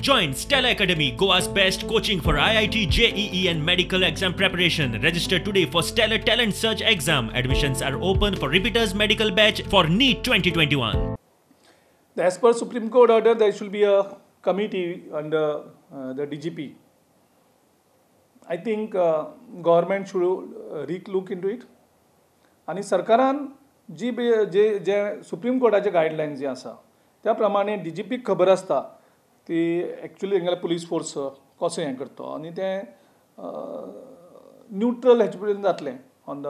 Join Stellar Academy, Goa's best coaching for IIT, JEE and medical exam preparation. Register today for Stellar Talent Search exam. Admissions are open for repeaters medical batch for NEET 2021. As per Supreme Court order, there should be a committee under the DGP. I think government should re-look into it. आनी सरकारान जी जे जे supreme कोर्टाचे guidelines जे आसा त्या प्रमाणे D G पीक खबर आसता ती actually तेंगेले पुलीस फोर्स कसो हें करता आनी तें न्युट्रल हेचे पर्यंत जातलें on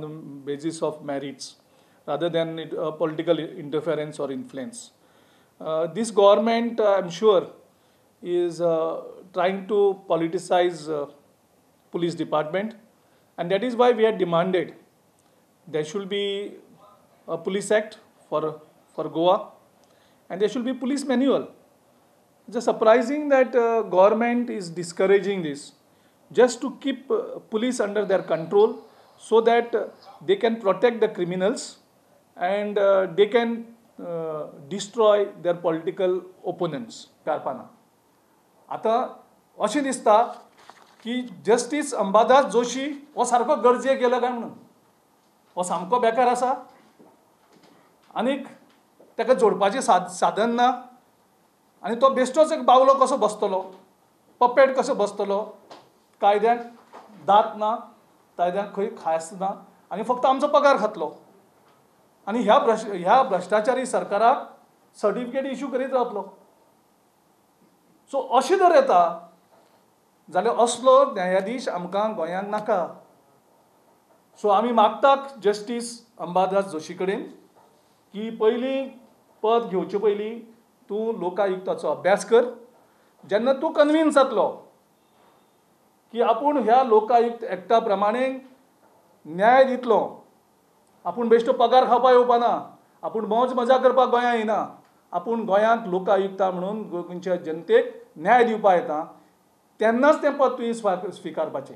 the basis of merits rather than it political interference or influence. This government, I am sure, is trying to politicize police department, and that is why we had demanded there should be a police act for Goa and there should be police manual. It's surprising that government is discouraging this just to keep police under their control so that they can protect the criminals and they can destroy their political opponents. कारपाना आतां अशें दिसता की justice Ambadas Joshi हो सारको गरजेक गेलो काय म्हणून, हो सामको बेकार आसा आनीक ताका जोडपाचें साधन ना आनी तो बेश्टोच एक बावलो कसो बसतलो, पपेट कसो बसतलो, कायद्याक दांत ना, कायद्याक खंय खास ना आनी फक्त आमचो पगार खातलो. आनी ह्या भ्रश्टाचारी सरकाराक सर्टिफिकेट इशू करीत रावतलो. सो अशें जर येता जाल्यार असलो न्यायाधीश आमकां गोंयांत नाका. सो आमी मागतात जस्टीस अंबादास जोशी कडेन की पयलीं पद घेवचे पयलीं तूं लोकायुक्ताचो अभ्यास कर. जेन्ना तूं कन्विन्स जातलो की आपूण ह्या लोकायुक्त एक्टा प्रमाणे न्याय दितलो, आपूण बेश्टो पगार खावपाक येवपा ना, आपूण मौज मजा करपाक गोंयांत येना, आपूण गोंयांत लोकायुक्ता म्हणून गोंयच्या जनतेक न्याय दिवपाक येता, तेन्नाच तें पद तुवें स्विकारपाचें.